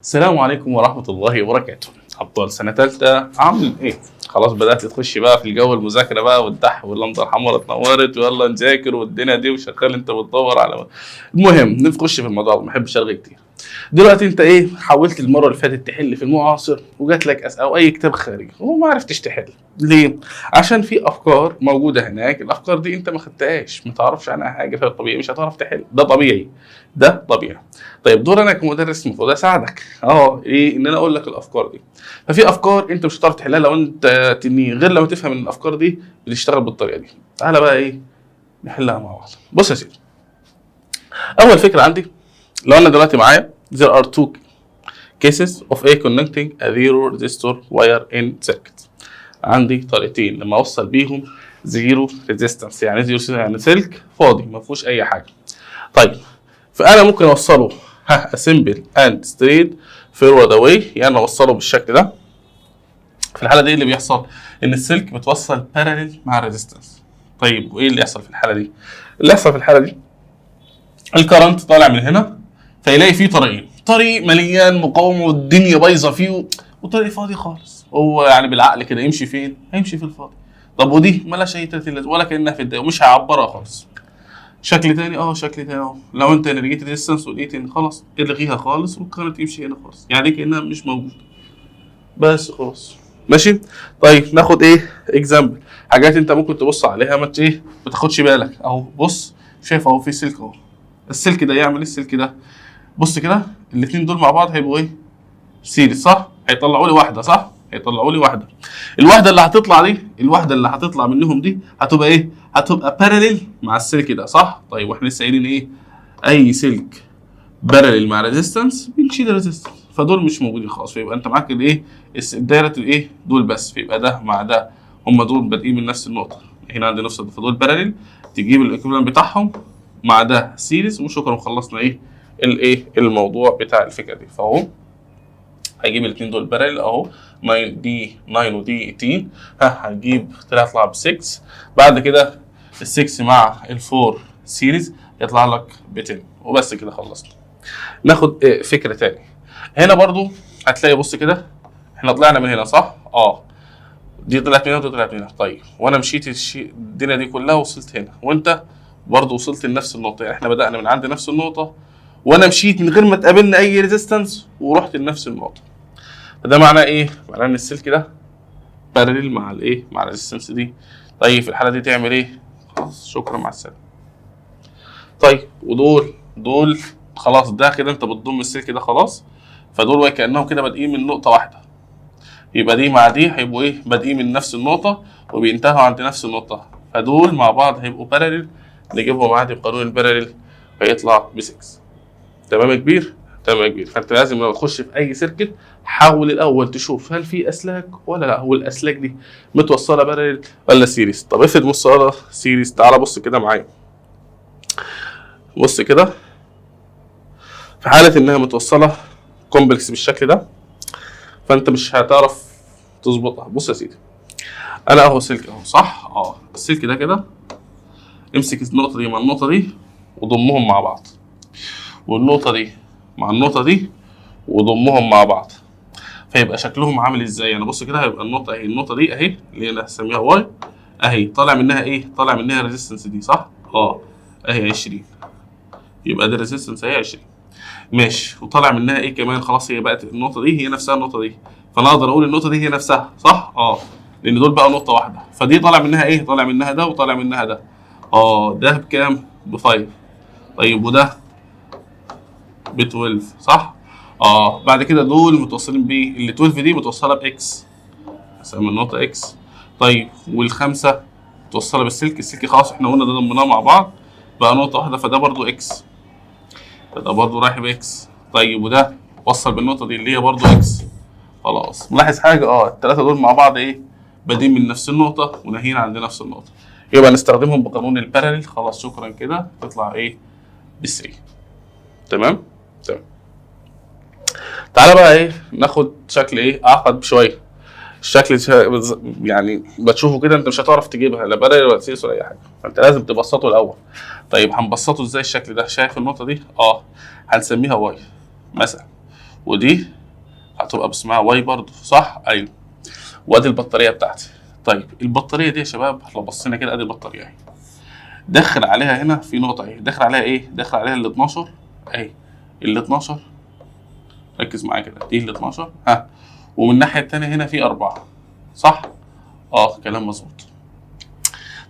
السلام عليكم ورحمة الله وبركاته. أبطال سنة تالتة، عامل إيه؟ خلاص بدأت تخش بقى في الجو المذاكرة بقى والدح، واللمبة الحمراء اتنورت ويلا نذاكر والدنيا دي، وشغال أنت بتدور على. المهم نخش في الموضوع، ما بحبش أرغي كتير. دلوقتي أنت إيه؟ حاولت المرة اللي فاتت تحل في المعاصر وجات لك أو أي كتاب خارجي وما عرفتش تحل. ليه؟ عشان في أفكار موجودة هناك، الأفكار دي أنت ما خدتهاش، ما تعرفش عنها حاجة، فطبيعي مش هتعرف تحل، ده طبيعي. ده طبيعي. طيب دور انا كمدرس المفروض اساعدك ايه؟ ان انا اقول لك الافكار دي. ففي افكار انت مش هتعرف تحلها لو انت تنين غير لما تفهم ان الافكار دي بتشتغل بالطريقة دي. تعالى بقى ايه نحلها مع بعض. بص يا سيدي، اول فكرة عندي، لو انا دلوقتي معايا there are two cases of a connecting a zero resistor wire in circuit. عندي طريقتين لما اوصل بيهم zero resistance. يعني zero يعني سلك فاضي ما فيهوش اي حاجه. طيب، فانا ممكن اوصله ها simple and straight forward way، يعني اوصله بالشكل ده. في الحالة دي اللي بيحصل ان السلك بتوصل parallel مع ال resistance. طيب، وايه اللي يحصل في الحالة دي؟ اللي يحصل في الحالة دي ال current طالع من هنا، فيلاقي فيه طريقين: طريق مليان مقاومة والدنيا بايظة فيه، وطريق فاضي خالص. هو يعني بالعقل كده يمشي فين؟ هيمشي في الفاضي. طب ودي مالهاش اي تلاتين لازمه ولا كانها في الدايرة ومش هيعبرها خالص. شكل تاني، شكل تاني اهو، لو انت لقيت resistance ولقيت ان خلاص الغيها خالص وال current يمشي هنا خالص، يعني كانها مش موجودة، بس خلاص، ماشي. طيب، ناخد ايه example، حاجات انت ممكن تبص عليها ما ايه ما تاخدش بالك. اهو بص، شايف اهو في سلك اهو، السلك ده يعمل ايه؟ السلك ده بص كده، الاثنين دول مع بعض هيبقوا ايه؟ series، صح؟ هيطلعوا لي واحده، صح؟ هيطلعوا لي واحده. الواحدة اللي هتطلع دي، الواحدة اللي هتطلع منهم دي هتبقى ايه؟ هتبقى parallel مع السلك ده، صح؟ طيب، واحنا لسه قايلين ايه؟ اي سلك parallel مع resistance بنشيل ال resistance، فدول مش موجودين خالص. فيبقى انت معاك الايه؟ الدايرة الايه؟ دول بس. فيبقى ده مع ده، هم دول بادئين من نفس النقطه، هنا عند نفس النقطه، فدول parallel، تجيب ال equivalent بتاعهم مع ده series وشكرا، وخلصنا ايه الايه الموضوع بتاع الفكرة دي. فاهو هجيب الاثنين دول parallel اهو، 9 دي 9 ودي 18، ها هنجيب طلع يطلع ب 6. بعد كده ال 6 مع ال 4 series يطلع لك ب 10، وبس كده خلصنا. ناخد فكرة تاني. هنا برضو هتلاقي، بص كده، احنا طلعنا من هنا، صح؟ اه، دي طلعت من هنا ودي طلعت من هنا. طيب، وانا مشيت الدنيا دي كلها وصلت هنا، وانت برضو وصلت لنفس النقطه، يعني احنا بدأنا من عند نفس النقطه، وانا مشيت من غير ما تقابلنا اي resistance ورحت لنفس النقطه. فده معناه ايه؟ معناه ان السلك ده parallel مع الايه؟ مع ال resistance دي. طيب، في الحالة دي تعمل ايه؟ خلاص، شكرا، مع السلامه. طيب، ودول دول خلاص، ده كده انت بتضم السلك ده خلاص، فدول وكانهم كده بادئين من نقطة واحده. يبقى دي مع دي هيبقوا ايه؟ بادئين من نفس النقطة وبينتهوا عند نفس النقطه، فدول مع بعض هيبقوا parallel، نجيبهم عادي بقانون ال parallel فيطلع ب 6. تمام يا كبير؟ تمام يا كبير. فانت لازم لما تخش في اي circuit حاول الاول تشوف هل في اسلاك ولا لا، هو الاسلاك دي متوصله parallel ولا series؟ طب افرض موصله series، تعالى بص كده معايا، بص كده، في حاله انها متوصله complex بالشكل ده فانت مش هتعرف تظبطها. بص يا سيدي، انا اهو سلك اهو، صح؟ اه، السلك ده كده، امسك النقطة دي مع النقطة دي وضمهم مع بعض، والنقطة دي مع النقطة دي وضمهم مع بعض، فيبقى شكلهم عامل ازاي؟ يعني بص كده، هيبقى النقطة اهي، النقطة دي اهي اللي انا هسميها Y اهي، طالع منها ايه؟ طالع منها resistance دي، صح؟ اه، اهي 20، يبقى ده resistance اهي 20، ماشي. وطالع منها ايه كمان؟ خلاص، هي بقت النقطة دي هي نفسها النقطة دي، فانا اقدر اقول النقطة دي هي نفسها، صح؟ اه، لان دول بقى نقطة واحده. فدي طالع منها ايه؟ طالع منها ده وطالع منها ده. اه، ده بكام؟ ب 5. طيب، وده ب 12، صح؟ اه. بعد كده دول متوصلين ب ال 12 دي متوصله ب X، اسمي النقطة X. طيب، والخمسة متوصله بالسلك، السلك خلاص احنا قلنا ده ضمناه مع بعض بقى نقطة واحده، فده برضو X، فده برضو رايح ب X. طيب، وده وصل بالنقطة دي اللي هي برضو X. خلاص، ملاحظ حاجه؟ اه، الثلاثة دول مع بعض ايه؟ بادئين من نفس النقطة وناهيين عند نفس النقطه، يبقى نستخدمهم بقانون ال parallel. خلاص، شكرا كده، تطلع ايه؟ ب 3. تمام. تعالى بقى ايه ناخد شكل ايه اعقد بشويه. الشكل يعني بتشوفه كده انت مش هتعرف تجيبها لا parallel ولا series ولا اي حاجه، فانت لازم تبسطه الاول. طيب، هنبسطه ازاي الشكل ده؟ شايف النقطة دي؟ اه، هنسميها Y مثلا، ودي هتبقى باسمها Y برضو، صح؟ ايوه. وادي البطارية بتاعتي. طيب البطارية دي يا شباب لو بصينا كده ادي البطارية اهي، دخل عليها هنا في نقطة اهي، دخل عليها ايه؟ دخل عليها ال 12 اهي، ال 12، ركز معايا كده، دي ال 12 ها، ومن الناحية الثانية هنا في 4، صح؟ كلام مظبوط.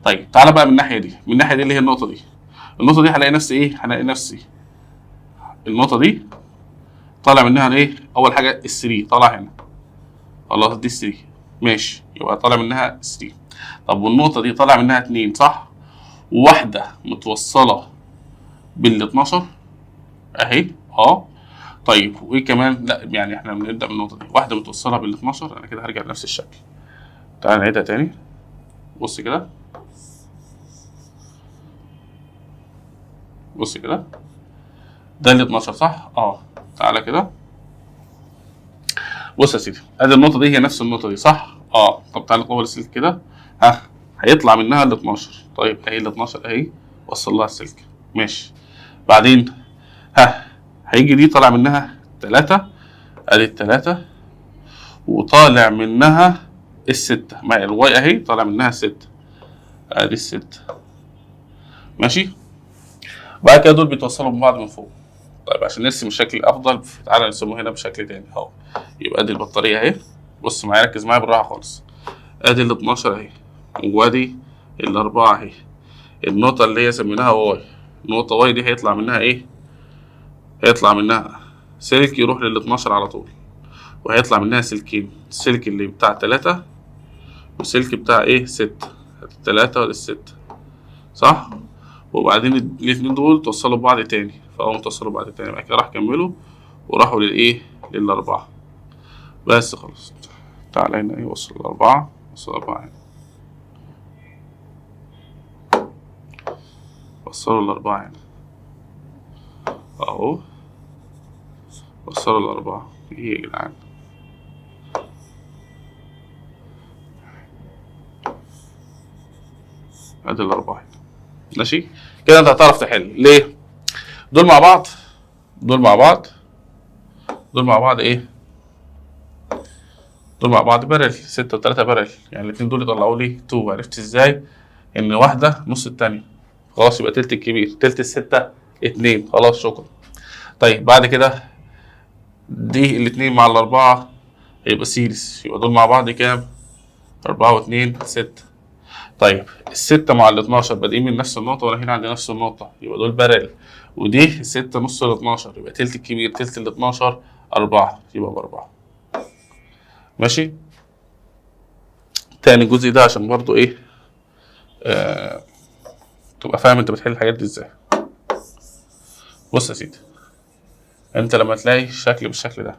طيب تعالى بقى من الناحية دي، من الناحية دي اللي هي النقطة دي، النقطة دي هلاقي نفسي ايه؟ هلاقي نفسي النقطة دي طالع منها ايه؟ اول حاجة ال 3 طالع هنا، خلاص دي 3 ماشي، يبقى طالع منها 3. طب والنقطة دي طالع منها 2، صح؟ وواحدة متوصله بال 12 اهي. طيب وايه كمان؟ لا يعني احنا بنبدا من النقطة دي، واحدة متوصله بال 12. انا كده هرجع لنفس الشكل، تعال نعيدها تاني. بص كده، بص كده، ده ال 12 صح؟ تعالى كده، بص يا سيدي، ادي النقطة دي هي نفس النقطة دي، صح؟ طب تعالى نطول السلك كده، ها هيطلع منها ال 12. طيب اهي ال 12 اهي، وصل لها السلك ماشي. بعدين ها هيجي دي طالع منها 3، ادي التلاتة، وطالع منها الستة، ما ال Y اهي طالع منها 6، ادي الستة ماشي. بعد كده دول بيتوصلوا ببعض من فوق. طيب عشان نرسم الشكل الافضل تعالى نرسمه هنا بشكل تاني اهو. يبقى ادي البطارية اهي، بص معايا ركز معايا بالراحة خالص، ادي ال 12 اهي، وادي ال4 اهي، النقطة اللي هي سميناها Y، نقطة Y دي هيطلع منها ايه؟ هيطلع منها سلك يروح لل 12 على طول، وهيطلع منها سلكين، السلك اللي بتاع 3 والسلك بتاع ايه؟ 6، التلاتة والستة صح؟ وبعدين الاتنين دول توصلوا ببعض تاني، فأول ما توصلوا ببعض تاني بعد كده راح كملوا وراحوا للايه؟ للأربعة بس خلاص. تعالى هنا ايه، وصل الأربعة، وصل الأربعة هنا، وصلوا الأربعة هنا أهو، وصلوا الأربعة. إيه يا جدعان؟ أدي الأربعة هنا ماشي كده. أنت هتعرف تحل ليه؟ دول مع بعض، دول مع بعض، دول مع بعض إيه؟ دول مع بعض parallel، 6 و3 parallel، يعني الاتنين دول يطلعوا لي 2. عرفت إزاي؟ إن واحدة نص التانية، خلاص يبقى تلت الكبير، تلت الستة 2، خلاص شكرا. طيب بعد كده دي الاتنين مع الأربعة هيبقى series، يبقى دول مع بعض كام؟ 4 و2 6. طيب الستة مع ال 12 بادئين من نفس النقطة، وأنا هنا عندي نفس النقطة، يبقى دول parallel، ودي 6 نص ال 12 يبقى تلت الكبير، تلت ال 12 4، يبقى ب4 ماشي. تاني الجزء ده عشان برضو إيه تبقى فاهم أنت بتحل الحاجات دي إزاي. بص يا سيدي، أنت لما تلاقي الشكل بالشكل ده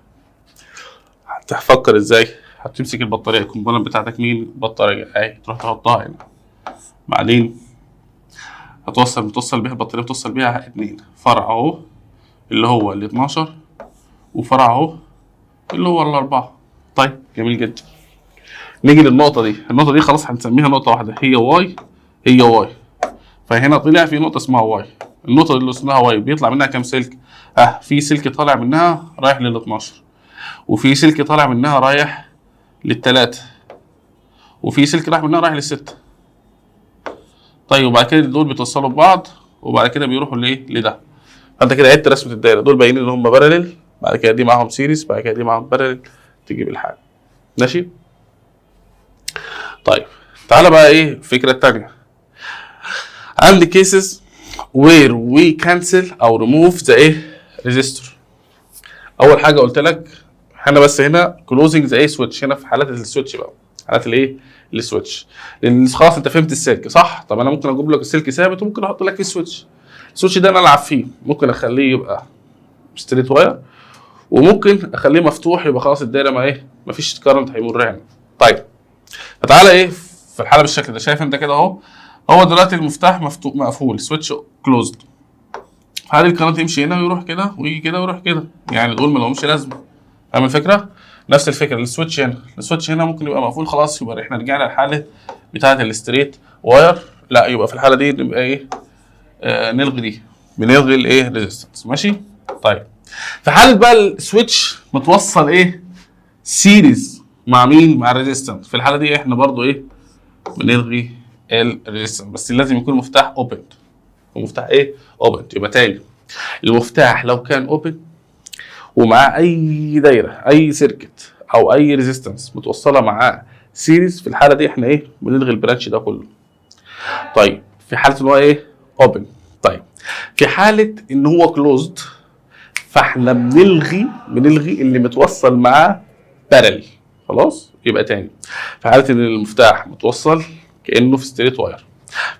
هتفكر إزاي؟ هتمسك البطارية، ال component بتاعتك مين؟ بطارية أهي، تروح تحطها هنا، بعدين هتوصل، بتوصل بيها البطارية، بتوصل بيها 2 فرع أهو اللي هو ال 12، وفرع أهو اللي هو ال4. طيب جميل جدا. نيجي للنقطة دي، النقطة دي خلاص هنسميها نقطة واحدة، هي Y، هي Y، فهنا طلع في نقطة اسمها Y، النقطة اللي اسمها Y بيطلع منها كام سلك؟ في سلك طالع منها رايح لل 12، وفي سلك طالع منها رايح للتلاتة، وفي سلك رايح منها رايح للستة. طيب وبعد كده دول بيتوصلوا ببعض، وبعد كده بيروحوا لايه؟ لده. فانت كده عدت رسمة الدايرة، دول باينين ان هم parallel، بعد كده دي معاهم series، بعد كده دي معاهم parallel، تجيب الحاجة ماشي. طيب تعالى بقى ايه الفكرة التانية. عندي cases where we cancel او remove the ايه resistor. اول حاجة قلت لك احنا بس هنا closing the ايه switch، هنا في حالات ال switch بقى، حالات الايه ال switch، لان خلاص انت فهمت السلك صح. طب انا ممكن اجيب لك السلك ثابت، وممكن احط لك فيه switch. ال switch ده انا العب فيه، ممكن اخليه يبقى straight wire، وممكن اخليه مفتوح، يبقى خلاص الدايرة ما ايه مفيش current هيمر هنا. طيب فتعالى ايه في الحالة بالشكل ده، شايف انت كده اهو، هو دلوقتي المفتاح مفتوح مقفول، switch closed، فهل ال current يمشي هنا ويروح كده ويجي كده ويروح كده، يعني دول ما لهمش لازمه. فاهم الفكرة؟ نفس الفكرة ال switch هنا، ال switch هنا ممكن يبقى مقفول خلاص، يبقى احنا رجعنا للحالة بتاعه ال straight wire. لا يبقى في الحالة دي نبقى ايه نلغي دي، بنلغي الايه resistance ماشي. طيب في حاله بقى ال switch متوصل ايه؟ series مع مين؟ مع ال resistance. في الحالة دي احنا برضو ايه؟ بنلغي ال resistance، بس لازم يكون مفتاح open. المفتاح ايه؟ open. يبقى تاني، المفتاح لو كان open ومعاه اي دايره، اي circuit او اي resistance متوصله معاه series، في الحالة دي احنا ايه؟ بنلغي ال branch ده كله. طيب، في حاله ان هو ايه؟ open. طيب، في حاله ان هو closed، فاحنا بنلغي اللي متوصل معاه parallel. خلاص، يبقى تاني، في حاله ان المفتاح متوصل كانه في straight wire،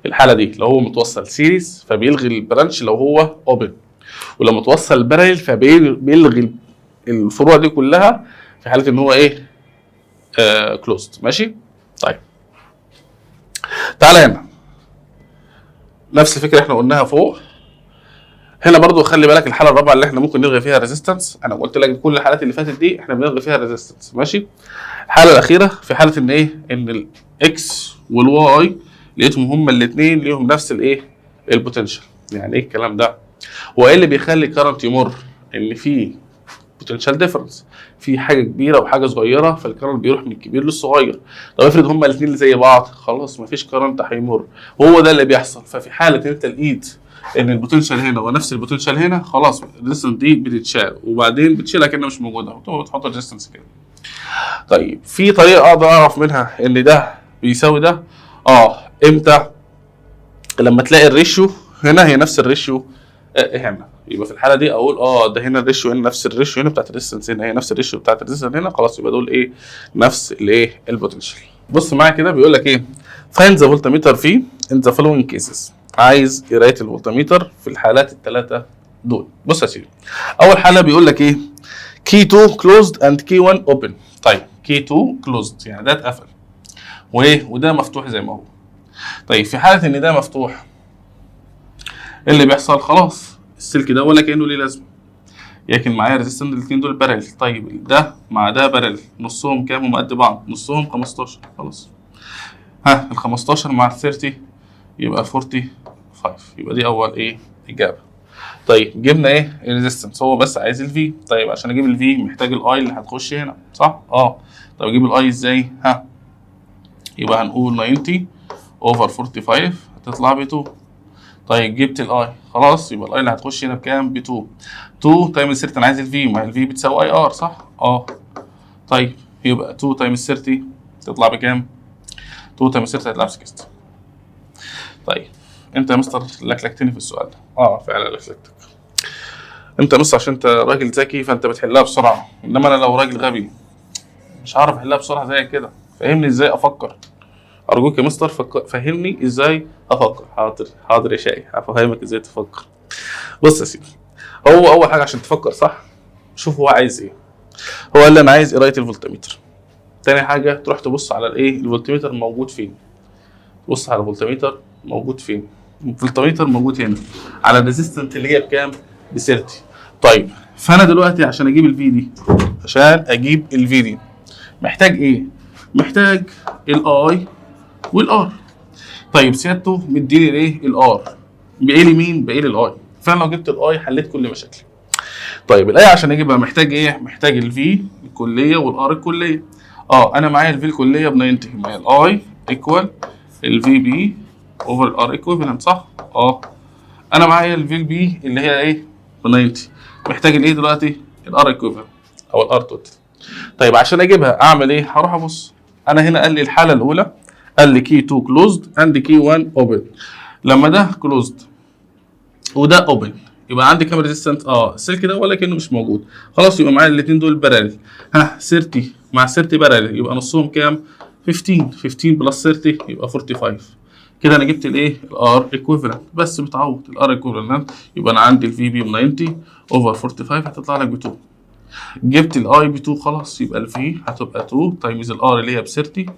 في الحالة دي لو هو متوصل series فبيلغي ال branch لو هو open، ولو متوصل parallel فبيلغي الفروع دي كلها في حاله ان هو ايه؟ Closed. ماشي؟ طيب، تعالى هنا، نفس الفكرة احنا قلناها فوق. هنا برضو خلي بالك، الحالة الرابعة اللي احنا ممكن نلغي فيها resistance. انا قلت لك كل الحالات اللي فاتت دي احنا بنلغي فيها resistance، ماشي؟ الحالة الاخيرة في حاله ان ايه؟ ان ال X وال Y لقيتهم هما الاثنين ليهم نفس الايه؟ ال potential. يعني ايه الكلام ده؟ هو ايه اللي بيخلي current يمر؟ ان في potential difference، في حاجة كبيرة وحاجه صغيره، فال current بيروح من الكبير للصغير. طب افرض هما الاثنين اللي زي بعض، خلاص مفيش current هيمر. هو ده اللي بيحصل. ففي حاله ان انت لقيت ان ال potential هنا ونفس ال potential هنا، خلاص ال resistance دي بتتشال، وبعدين بتشيلها كانها مش موجوده وتحط ال resistance كده. طيب، في طريقه اقدر اعرف منها ان ده بيساوي ده؟ اه، امتى؟ لما تلاقي ال ratio هنا هي نفس ال ratio هنا. يبقى في الحالة دي اقول ده هنا ال ratio هنا نفس ال ratio هنا بتاعت ال resistance، هنا هي نفس ال ratio بتاعت ال resistance هنا. خلاص، يبقى دول ايه؟ نفس الايه؟ ال potential. بص معايا كده، بيقول لك ايه؟ find the voltmeter V in the following cases. عايز قرايه الفولتميتر في الحالات الثلاثة دول. بص يا سيدي، اول حاله بيقول لك ايه؟ K2 closed and K1 open. طيب، K2 closed يعني ده اتقفل، وايه؟ وده مفتوح زي ما هو. طيب، في حاله ان ده مفتوح، ايه اللي بيحصل؟ خلاص السلك ده ولا كانه ليه لازمه، لكن معايا resistance الاثنين دول parallel. طيب، ده مع ده parallel، نصهم كام؟ هم قد بعض، نصهم 15. خلاص، ها، ال 15 مع ال 30 يبقى 45. يبقى دي اول ايه؟ اجابه. طيب، جبنا ايه؟ ال resistance. هو بس عايز ال V. طيب، عشان اجيب ال V محتاج ال I اللي هتخش هنا، صح؟ اه. طب اجيب ال I ازاي؟ ها، يبقى هنقول 90 over 45 هتطلع ب 2. طيب، جبت ال I، خلاص يبقى ال I اللي هتخش هنا بكام؟ ب 2. 2 times 30، انا عايز ال V، ما ال V بتساوي I R، صح؟ اه. طيب، يبقى 2 times 30 تطلع بكام؟ 2 times 30 هتطلع ب 60. طيب، انت يا مستر لكلكتني في السؤال ده. اه، فعلا لكلكتك. انت يا مستر عشان انت راجل ذكي فانت بتحلها بسرعه، انما انا لو راجل غبي مش هعرف احلها بسرعة زي كده. فهمني ازاي افكر، ارجوك يا مستر، فهمني ازاي افكر. حاضر حاضر يا شاي، هفهمك ازاي تفكر. بص يا سيدي، هو اول حاجة عشان تفكر صح، شوف هو عايز ايه. هو قال لي انا عايز قرايه الفولتميتر. تاني حاجة تروح تبص على الايه؟ الفولتميتر موجود فين. بص على الفولتميتر موجود فين. الفولتميتر موجود هنا على ال resistance اللي هي بكام؟ ب 30. طيب، فانا دلوقتي عشان اجيب ال V دي، عشان اجيب ال V دي محتاج ايه؟ محتاج ال I وال R. طيب، سيادته مديني الايه؟ ال R. باقي لي مين؟ باقي لي ال I. فانا لو جبت ال I حليت كل مشاكلي. طيب، ال I عشان اجيبها محتاج ايه؟ محتاج ال V الكلية وال R الكليه. اه، انا معايا ال V الكلية ب 90، معايا ال I equal ال VB over ال R equivalent، صح؟ اه. انا معايا ال VB اللي هي ايه؟ ب 90. محتاج الايه دلوقتي؟ ال R equivalent او ال R total. طيب، عشان اجيبها اعمل ايه؟ هروح ابص انا هنا، قال لي الحالة الاولى قال لي K 2 closed and K 1 open. لما ده closed وده open يبقى عندي كام resistance؟ اه، السلك ده ولا كانه مش موجود. خلاص، يبقى معايا الاثنين دول parallel. ها، 30 مع 30 parallel، يبقى نصهم كام؟ 15. 15 plus 30 يبقى 45. كده انا جبت الايه؟ ال R equivalent. بس بتعوض ال R equivalent، يبقى انا عندي ال VB ب 90 over 45 هتطلع لك ب 2. جبت ال I ب 2، خلاص يبقى ال V هتبقى 2 times ال R اللي هي ب 30،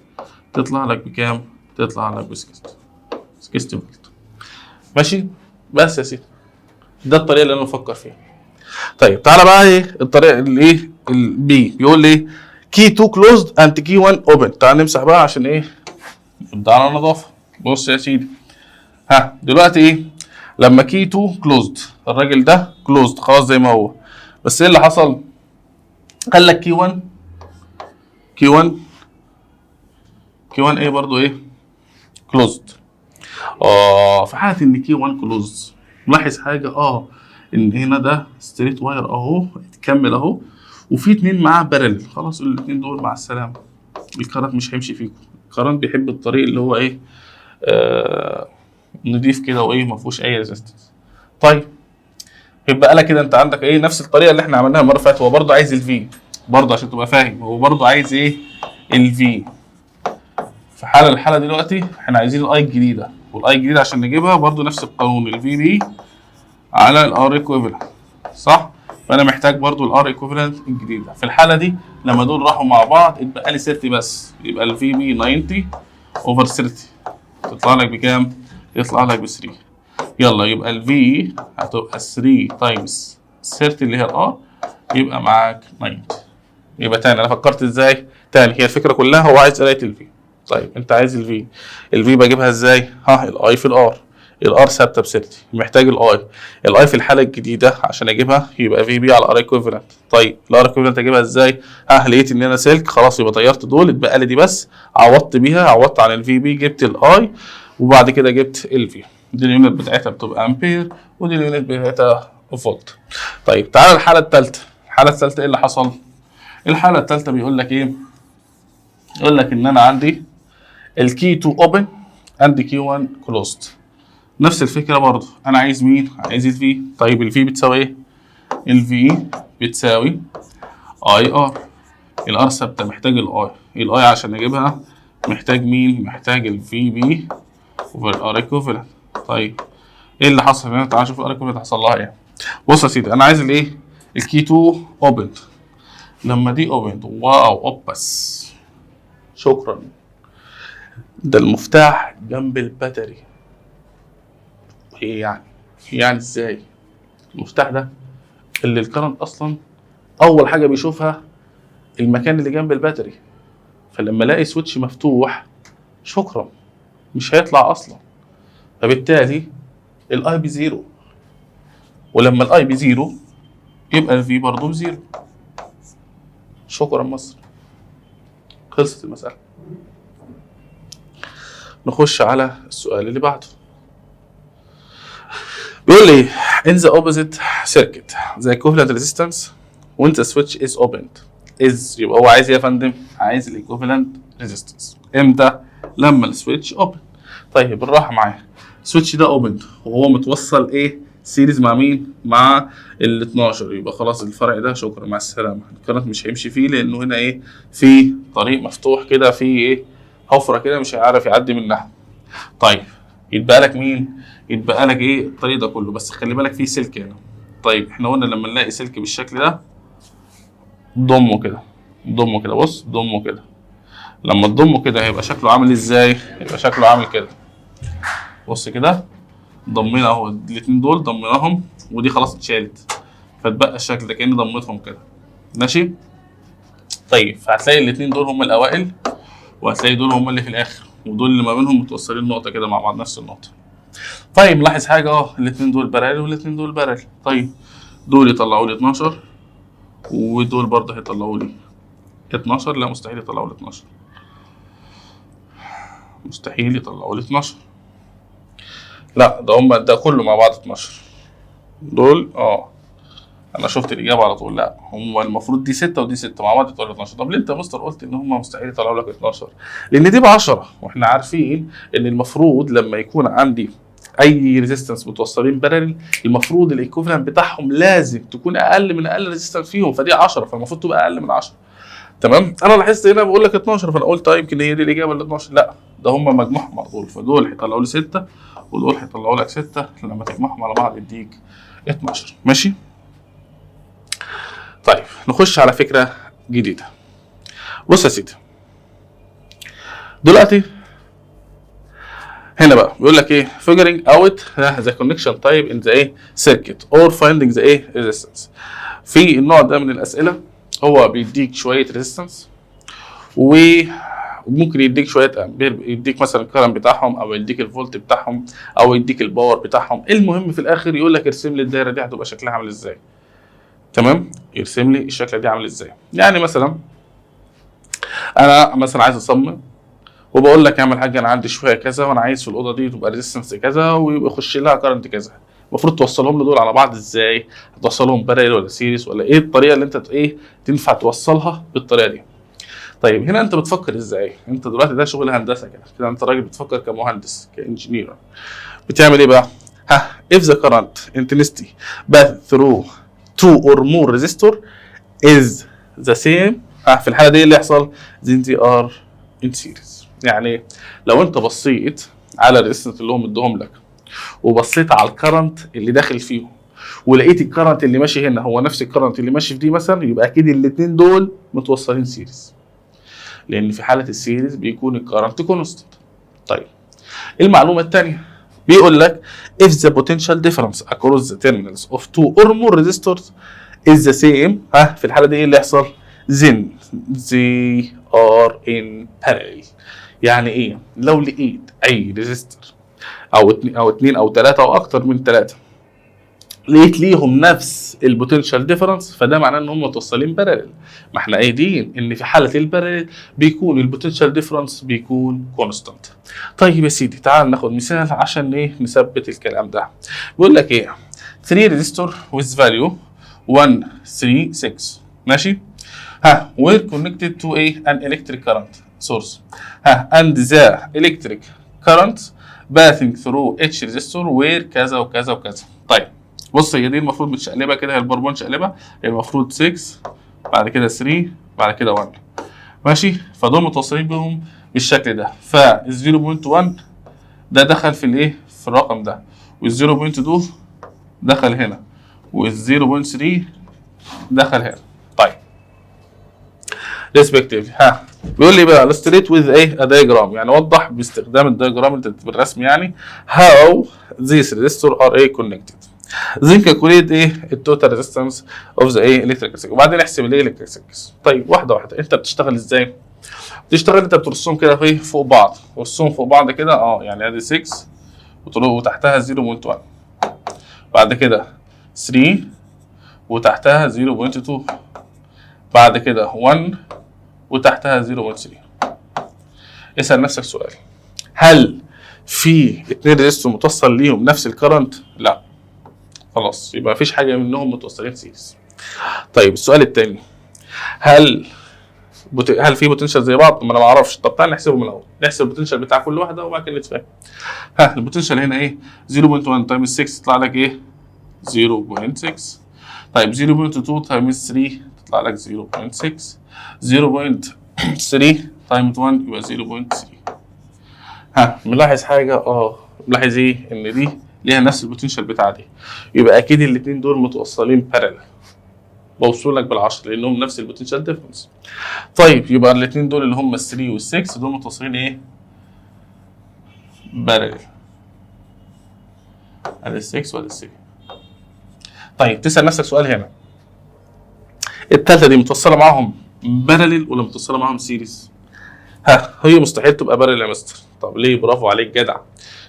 تطلع لك بكام؟ تطلع لك ب 60، 60 فولت. ماشي؟ بس يا سيدي، ده الطريقة اللي انا بفكر فيها. طيب، تعالى بقى ايه الطريقة اللي ايه؟ ال B، بيقول لي ايه؟ K 2 closed and K 1 open. تعال نمسح بقى عشان ايه؟ نبدا على نظافه. بص يا سيدي، ها، دلوقتي ايه؟ لما K 2 closed، الراجل ده closed خلاص زي ما هو. بس ايه اللي حصل؟ قال لك K 1 K 1 K 1 ايه برضو ايه؟ closed. في حاله ان K 1 closed، ملاحظ حاجة؟ ان هنا ده straight wire اهو، اتكمل اهو، وفي اتنين معاه parallel. خلاص، الاتنين دول مع السلامه، ال current مش هيمشي فيكم. ال current بيحب الطريق اللي هو ايه؟ نضيف كده وايه، ما فيهوش اي resistance. طيب، يبقى لك كده انت عندك ايه؟ نفس الطريقة اللي احنا عملناها المرة اللي فاتت. هو برضه عايز ال V برضه، عشان تبقى فاهم، هو برضه عايز ايه؟ ال V. في الحاله دلوقتي احنا عايزين ال I الجديده، وال I الجديدة عشان نجيبها برضه نفس القانون، ال VB على ال R equivalent، صح؟ فانا محتاج برضو ال R equivalent الجديده. في الحالة دي لما دول راحوا مع بعض اتبقى لي 30 بس، يبقى ال VB 90 over 30، تطلع لك بكام؟ يطلع لك ب 3. يلا، يبقى ال V هتبقى 3 times 30 اللي هي ال R، يبقى معاك 90. يبقى تاني، انا فكرت ازاي؟ تاني، هي الفكرة كلها هو عايز قرايه ال V. طيب، انت عايز ال V، ال V بجيبها ازاي؟ ها، ال I في ال R. ال R ثابتة ب 30، محتاج ال I. ال I في الحالة الجديدة عشان اجيبها يبقى VB على R equivalent. طيب، ال R equivalent اجيبها ازاي؟ ها، لقيت ان انا سلك، خلاص يبقى طيرت دول، اتبقى لي دي بس، عوضت بيها، عوضت عن ال VB، جبت ال I، وبعد كده جبت ال V. دي ال unit بتاعتها بتبقى امبير، ودي ال unit بتاعتها فولت. طيب، تعالى الحالة الثالثه. الحالة الثالثة ايه اللي حصل؟ الحالة الثالثة بيقول لك ايه؟ يقول لك ان انا عندي ال K 2 open and K 1 closed. نفس الفكرة برضه، انا عايز مين؟ عايز ال V. طيب، ال V بتساوي ايه؟ ال V بتساوي I R. ال R ثابته، محتاج ال I. ال I عشان اجيبها محتاج مين؟ محتاج ال VB over ال R equivalent. طيب، ايه اللي حصل هنا؟ تعال نشوف ال R equivalent حصل لها ايه. بص يا سيدي، انا عايز الايه؟ ال K 2 open. لما دي open، wow، oops، شكرا، ده المفتاح جنب ال battery. ايه يعني؟ يعني ازاي؟ المفتاح ده اللي ال current اصلا اول حاجة بيشوفها المكان اللي جنب ال battery، فلما الاقي switch مفتوح، شكرا، مش هيطلع اصلا، فبالتالي ال I ب zero، ولما ال I ب zero يبقى ال V برضه ب zero. شكرا مصر، خلصت المسألة. نخش على السؤال اللي بعده. بيقول لي in the opposite circuit the equivalent resistance when the switch is opened is. يبقى هو عايز ايه يا فندم؟ عايز ال equivalent resistance امتى؟ لما ال switch open. طيب، بالراحة معايا، ال switch ده open وهو متوصل ايه؟ series مع مين؟ مع ال 12. يبقى خلاص، الفرع ده شكرا مع السلامه، ال current مش هيمشي فيه، لانه هنا ايه؟ في طريق مفتوح كده، في ايه؟ حفره كده، مش هيعرف يعدي منها. طيب، يتبقى لك مين؟ يتبقى لك ايه؟ الطريق ده كله، بس خلي بالك في سلك هنا. طيب، احنا قلنا لما نلاقي سلك بالشكل ده ضمه كده، ضمه كده، بص، ضمه كده. لما تضمه كده هيبقى شكله عامل ازاي؟ هيبقى شكله عامل كده. بص كده، ضمينا اهو الاتنين دول، ضميناهم، ودي خلاص اتشالت، فتبقى الشكل ده كأني ضميتهم كده، ماشي؟ طيب، فهتلاقي الاتنين دول هم الاوائل، وهتلاقي دول هم اللي في الاخر، ودول اللي ما بينهم متوصلين نقطة كده مع بعض، نفس النقطه. طيب، لاحظ حاجه، الاثنين دول parallel والاثنين دول parallel. طيب، دول يطلعوا لي 12، ودول برضه هيطلعوا لي 12. لا، مستحيل يطلعوا لي 12، مستحيل يطلعوا لي 12. لا، ده هم ده كله مع بعض 12 دول. انا شفت الاجابة على طول. لا، هم المفروض دي 6 ودي 6 مع بعض يطلعوا 12. طب ليه انت يا مستر قلت ان هم مستحيل يطلعوا لك 12؟ لان دي ب 10، واحنا عارفين ان المفروض لما يكون عندي اي resistance متوصلين parallel، المفروض ال equivalent بتاعهم لازم تكون اقل من اقل resistance فيهم، فدي 10، فالمفروض تبقى اقل من 10. تمام؟ انا لاحظت هنا بقول لك 12، فانا قلت طيب يمكن هي دي الاجابة ال 12. لا، ده هم مجموعهم على طول، فدول هيطلعوا لي 6 ودول هيطلعوا لك 6، لما تجمعهم على بعض يديك 12. ماشي؟ طيب، نخش على فكرة جديده. بص يا سيدي، دلوقتي هنا بقى بيقول لك ايه؟ figuring out the connection type in the ايه circuit or finding the ايه resistance. في النوع ده من الاسئلة هو بيديك شوية resistance، وممكن يديك شوية امبير، يديك مثلا ال current بتاعهم، او يديك الفولت بتاعهم، او يديك ال power بتاعهم. المهم في الاخر يقول لك ارسم لي الدايرة دي هتبقى شكلها عامل ازاي. تمام؟ يرسم لي الشكل دي عامل ازاي. يعني مثلا انا مثلا عايز اصمم وبقول لك اعمل حاجه، انا عندي شوية كذا وانا عايز في الاوضة دي تبقى resistance كذا ويبقى يخش لها current كذا. المفروض توصلهم لي دول على بعض ازاي؟ هتوصلهم parallel ولا series ولا ايه الطريقة اللي انت ايه تنفع توصلها بالطريقة دي؟ طيب، هنا انت بتفكر ازاي؟ انت دلوقتي ده شغل هندسة كده كده، انت راجل بتفكر كمهندس، ك engineer، بتعمل ايه بقى؟ ها، if the current intensity pass through two or more resistor is the same، ها، في الحالة دي اللي يحصل؟ then they are in series. يعني لو انت بصيت على ال resistance اللي هم ادوهم لك وبصيت على ال current اللي داخل فيهم ولقيت ال current اللي ماشي هنا هو نفس ال current اللي ماشي في دي مثلا، يبقى اكيد الاثنين دول متوصلين series، لان في حاله ال series بيكون ال current constant. طيب، المعلومة الثانية بيقول لك if the potential difference across the terminals of two or more resistors is the same، ها، في الحالة دي ايه اللي يحصل؟ then they are in parallel. يعني ايه؟ لو لقيت اي resistor او اتنين او اتنين او ثلاثة او اكتر من ثلاثة لقيت ليهم نفس ال potential difference، فده معناه ان هم متوصلين parallel. ما احنا قايلين ان في حاله ال parallel بيكون ال potential difference بيكون constant. طيب يا سيدي، تعال ناخد مثال عشان ايه نثبت الكلام ده. بيقول لك ايه؟ 3 resistor with value 1 3 6، ماشي، ها، were connected to a an electric current source، ها، and the electric current passing through each resistor were كذا وكذا وكذا. طيب بص، هي دي المفروض متشقلبه كده، هي البربون شقلبه. هي المفروض 6، بعد كده 3، بعد كده 1، ماشي؟ فدول متوصلين بيهم بالشكل ده، فال 0.1 ده دخل في الايه؟ في الرقم ده، وال 0.2 دخل هنا، وال 0.3 دخل هنا. طيب، respectively. ها، بيقول لي بقى illustrate with ايه؟ a diagram، يعني وضح باستخدام ال diagram اللي بالرسم، يعني how these resistor are ايه connected، then calculate ايه؟ ال total resistance of the ايه؟ electric circuit، وبعدين احسب الايه؟ electric circuit. طيب، واحدة واحده. انت بتشتغل ازاي؟ بتشتغل انت بترصهم كده في فوق بعض، رصهم فوق بعض كده. يعني ادي 6 وتحتها 0.1، بعد كده 3 وتحتها 0.2، بعد كده 1 وتحتها 0.3. اسأل نفسك سؤال: هل في اتنين resistor متوصل ليهم نفس ال current؟ لا، خلاص، يبقى مفيش حاجة منهم متوصلين series. طيب، السؤال التاني: هل في potential زي بعض؟ ما انا ما اعرفش. طب تعالى نحسبه من الاول، نحسب ال potential بتاع كل واحدة وبعد كده نتفاهم. ها، ال potential هنا ايه؟ 0.1 times 6 يطلع لك ايه؟ 0.6. طيب، 0.2 times 3 تطلع لك 0.6. 0.3 times 1 يبقى 0.3. ها، ملاحظ حاجه؟ اه، ملاحظ ايه؟ ان دي ليها نفس ال potential بتاع دي، يبقى اكيد الاثنين دول متوصلين parallel، بوصل لك بالعشرة لانهم نفس ال potential difference. طيب، يبقى الاثنين دول اللي هم ال 3 وال 6 دول متوصلين ايه؟ parallel. ادي 6 وادي 3. طيب، تسال نفسك سؤال هنا: الثالثة دي متوصله معاهم parallel ولا متوصله معاهم series؟ ها، هي مستحيل تبقى parallel يا مستر. طب ليه؟ برافو عليك، جدع.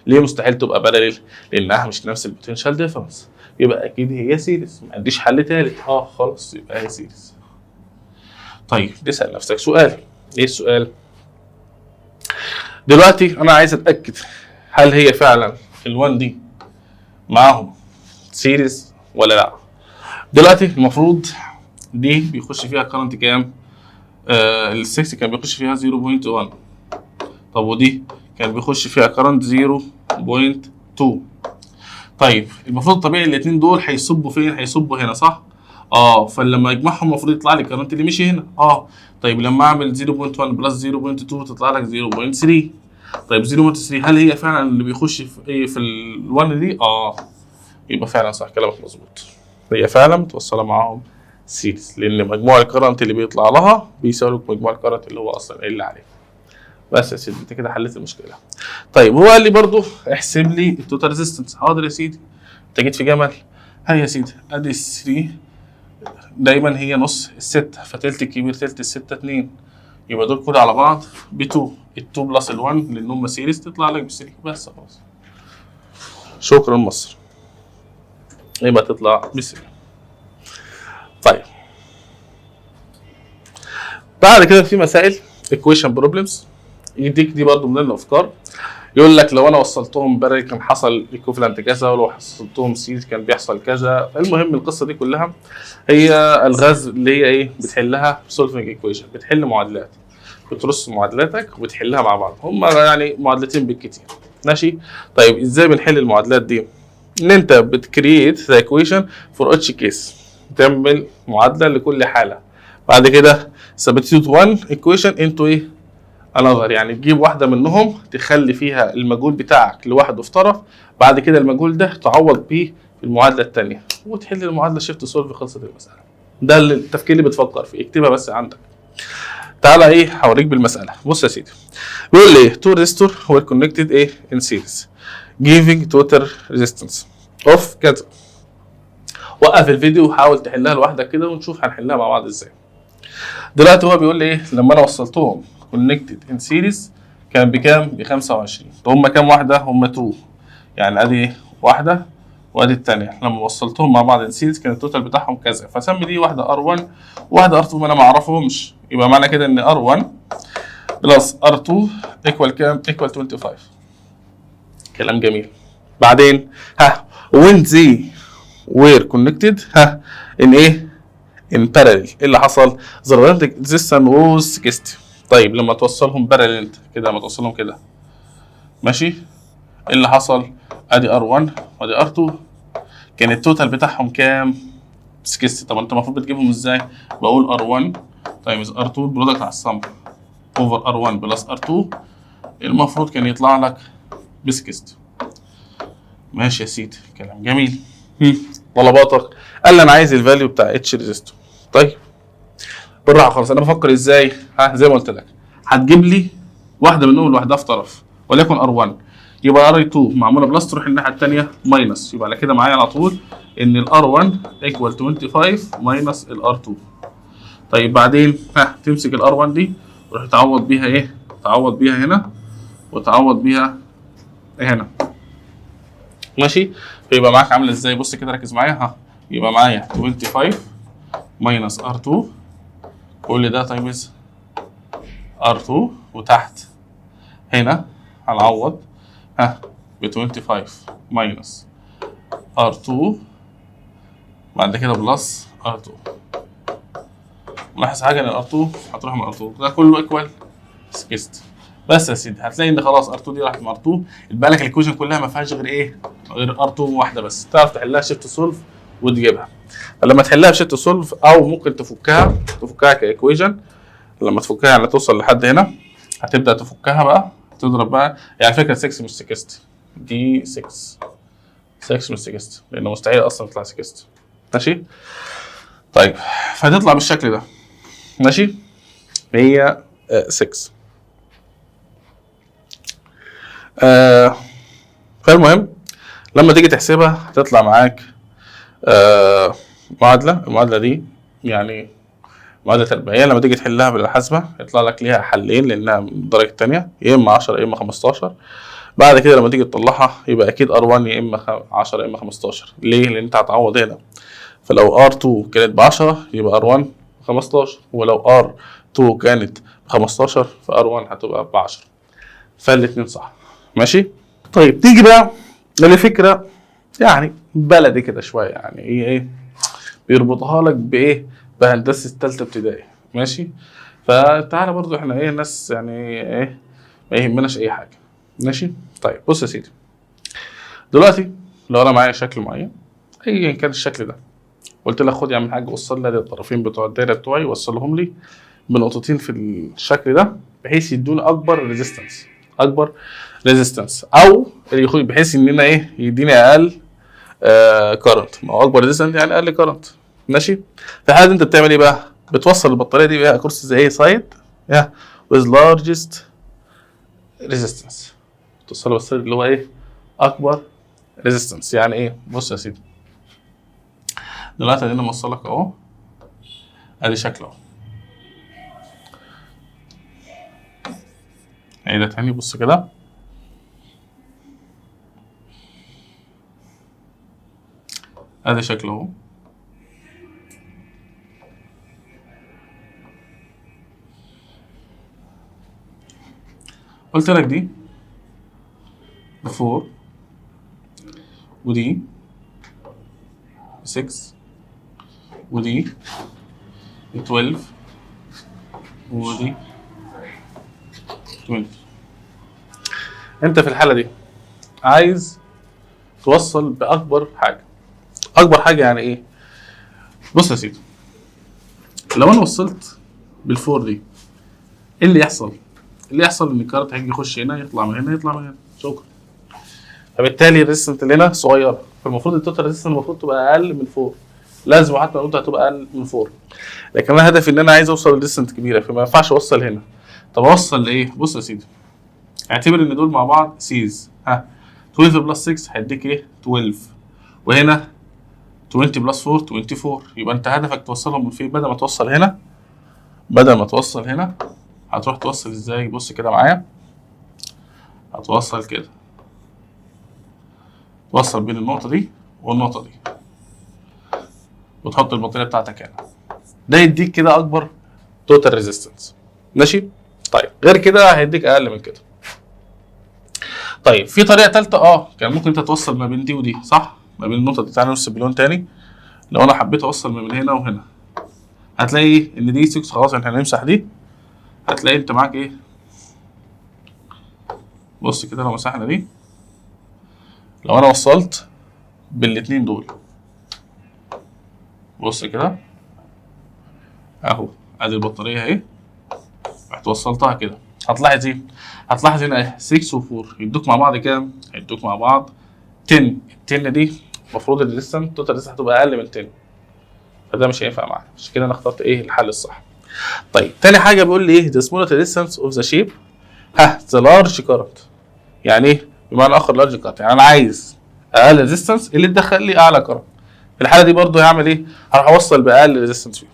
ليه مستحيل تبقى parallel؟ لانها مش نفس ال potential difference، يبقى اكيد هي series، ما عنديش حل ثالث. اه، خلاص، يبقى هي series. طيب، تسال نفسك سؤال. ايه السؤال؟ دلوقتي انا عايز اتاكد هل هي فعلا ال1 دي معاهم series ولا لا. دلوقتي المفروض دي بيخش فيها current كام؟ ال 6 كان بيخش فيها 0.1. طب ودي كان بيخش فيها current 0.2. طيب، المفروض طبيعي الاثنين دول هيصبوا فين؟ هيصبوا هنا، صح؟ اه، فلما اجمعهم المفروض يطلع لي ال current اللي مشي هنا. اه، طيب، لما اعمل 0.1 plus 0.2 تطلع لك 0.3. طيب، 0.3 هل هي فعلا اللي بيخش في ايه؟ في ال1 دي؟ اه، يبقى فعلا صح، كلامك مظبوط، هي فعلا متوصله معاهم series، لان مجموع ال current اللي بيطلع لها بيساوي لك مجموع ال current اللي هو اصلا قايل لي عليه. بس يا سيدي، انت كده حليت المشكله. طيب، هو قال لي برضو احسب لي ال total resistance. حاضر يا سيدي، انت جيت في جمل. هيا يا سيدي، ادي 3 دايما هي نص الستة، فتلت الكبير تلت الستة اتنين، يبقى دول كده على بعض ب 2. ال 2 plus ال 1 لان هم series تطلع لك ب 3. بس خلاص، شكرا مصر، يبقى تطلع ب 3. طيب بعد كده في مسائل equation problems، يديك دي برضو من الافكار. يقول لك لو انا وصلتهم parallel كان حصل equivalent كذا، ولو وصلتهم series كان بيحصل كذا. المهم القصة دي كلها هي الغاز اللي هي ايه؟ بتحلها solving equation، بتحل معادلات، بترص معادلاتك وبتحلها مع بعض. هم يعني معادلتين بالكتير، ماشي؟ طيب ازاي بنحل المعادلات دي؟ ان انت بت create the equation for each case، تعمل معادلة لكل حاله، بعد كده substitute one equation into ايه؟ another، يعني تجيب واحدة منهم تخلي فيها المجهول بتاعك لوحده في طرف، بعد كده المجهول ده تعوض بيه في المعادلة الثانية وتحل المعادلة shift solve، خلصت المسالة. ده التفكير اللي بتفكر فيه، اكتبها بس عندك. تعالى ايه هوريك بالمسالة. بص يا سيدي، بيقول لي ايه؟ two resistor were connected ايه in series giving total resistance of كذا. وقف الفيديو وحاول تحلها لوحدك كده ونشوف هنحلها مع بعض ازاي. دلوقتي هو بيقول لي ايه؟ لما انا وصلتهم connected in series كان بكام؟ ب 25. طب هم كام واحدة؟ هم 2، يعني ادي واحدة وادي الثانية. لما وصلتهم مع بعض in series كان ال total بتاعهم كذا، فسمي دي واحدة R1 وواحدة R2، ما انا ما اعرفهمش، يبقى معنى كده ان R1 plus R2 equal كام؟ equal 25. كلام جميل. بعدين ها when they were connected ها in ايه؟ in parallel، ايه اللي حصل؟ the resistance was 60. طيب لما توصلهم parallel انت كده، لما توصلهم كده ماشي، ايه اللي حصل؟ ادي R1 وادي R2، كان ال total بتاعهم كام؟ 60. طب انت المفروض بتجيبهم ازاي؟ بقول R1 times R2 product على ال sum over R1 plus R2، المفروض كان يطلع لك ب 60. ماشي يا سيدي، كلام جميل. طلباتك قال لي انا عايز ال value بتاع each resistor. طيب بالراحة خالص، انا بفكر ازاي؟ ها زي ما قلت لك، هتجيب لي واحدة منهم لوحدها في طرف، وليكن R1، يبقى R2 معمولة plus تروح الناحية الثانية minus، يبقى على كده معايا على طول ان ال R1 equal 25 minus ال R2. طيب بعدين ها تمسك ال R1 دي وتروح تعوض بيها ايه؟ تعوض بيها هنا وتعوض بيها هنا، ماشي؟ فيبقى معاك عامله ازاي؟ بص كده ركز معايا. ها يبقى معايا 25 minus R2 كل ده times R2، وتحت هنا هنعوض ها ب 25 minus R2 بعد كده plus R2. ملاحظ حاجة؟ ان ال R2 هتروح مع R2، ده كله equal 60. بس يا سيدي هتلاقي ان خلاص R2 دي راحت مع R2، يبقى لك ال equation كلها ما فيهاش غير ايه؟ غير R2 واحدة بس، تعرف تحلها shift solve وتجيبها. فلما تحلها ب shift solve او ممكن تفكها ك equation، لما تفكها يعني توصل لحد هنا هتبدا تفكها بقى، تضرب بقى. يعني فكرة 6 مش 60، دي 6، 6 مش 60 لانه مستحيل اصلا تطلع 60. ماشي؟ طيب فهتطلع بالشكل ده، ماشي؟ هي 6. فالمهم لما تيجي تحسبها هتطلع معاك معادلة. المعادلة دي يعني معادلة تربيعية، لما تيجي تحلها بالحاسبة يطلع لك ليها حلين لأنها من الدرجة التانية، يا إما 10 يا إما 15. بعد كده لما تيجي تطلعها يبقى أكيد R1 يا إما 10 يا إما 15. ليه؟ لأن أنت هتعوض هنا، فلو R2 كانت ب 10 يبقى R1 15، ولو R2 كانت ب 15 ف R1 هتبقى ب 10، فالاتنين صح. ماشي؟ طيب تيجي بقى لفكرة يعني بلدي كده شوية، يعني ايه بيربطها لك بايه؟ بهندسة التالتة ابتدائي. ماشي؟ فتعالى برضو احنا ايه ناس يعني ايه ما يهمناش اي حاجة. ماشي؟ طيب بص يا سيدي، دلوقتي لو انا معايا شكل معين ايا كان الشكل ده، قلت لك خد يا عم الحاج وصل لي الطرفين بتوع الدايرة بتوعي، وصلهم لي بنقطتين في الشكل ده بحيث يدوني اكبر resistance، اكبر resistance، او اللي بحيث ان انا ايه يديني اقل current. ما هو اكبر resistance يعني اقل current. ماشي؟ في الحالة دي انت بتعمل ايه بقى؟ بتوصل البطارية دي بقى across the ايه side يا with largest resistance، توصلها بال side اللي هو ايه؟ اكبر resistance. يعني ايه؟ بص يا سيدي، دلوقتي ادينا موصلك اهو، ادي شكله اهو، عيدها تاني. بص كده، ادي شكله اهو، قلت لك دي 4 ودي 6 ودي 12 ودي 20. انت في الحالة دي عايز توصل باكبر حاجة. اكبر حاجة يعني ايه؟ بص يا سيدي، لو انا وصلت بال four دي ايه اللي يحصل؟ اللي يحصل ان ال current هيجي يخش هنا، يطلع من هنا، يطلع من هنا، شكرا. فبالتالي ال resistance اللي هنا صغيره، فالمفروض ال total resistance المفروض تبقى اقل من 4، لازم حتى لو هتبقى اقل من 4. لكن انا هدفي ان انا عايز اوصل ل resistance كبيره، فما ينفعش اوصل هنا. طب اوصل لايه؟ بص يا سيدي، اعتبر ان دول مع بعض series. ها، 12 plus 6 هيديك ايه؟ 12. وهنا 20 plus 4، 24. يبقى انت هدفك توصلهم من فين؟ بدل ما توصل هنا، بدل ما توصل هنا هتروح توصل ازاي؟ بص كده معايا، هتوصل كده، توصل بين النقطة دي والنقطة دي وتحط البطارية بتاعتك هنا. ده يديك كده أكبر total resistance. ماشي؟ طيب، غير كده هيديك أقل من كده. طيب، في طريقة تالتة، كان ممكن انت توصل ما بين دي ودي، صح؟ ما بين النقطة دي. تعالى نرسم بلون تاني. لو انا حبيت اوصل ما بين هنا وهنا هتلاقي ان دي 6، خلاص احنا هنمسح دي. هتلاقي انت معاك ايه؟ بص كده، لو مسحنا دي، لو انا وصلت بالاتنين دول، بص كده اهو، ادي البطارية اهي، رحت وصلتها كده، هتلاحظ ايه؟ هتلاحظ هنا ايه؟ 6 و4 يدوك مع بعض كام؟ هيدوك مع بعض 10. ال 10 دي المفروض ال resistance، ال total resistance هتبقى اقل من 10، فده مش هينفع معانا. عشان كده انا اخترت ايه؟ الحل الصح. طيب، تاني حاجة بيقول لي ايه؟ the smaller resistance of the shape، ها، the large current. يعني ايه؟ بمعنى اخر large current يعني انا عايز اقل resistance اللي تدخل لي اعلى current. في الحالة دي برضو هعمل ايه؟ هروح اوصل باقل resistance فيهم.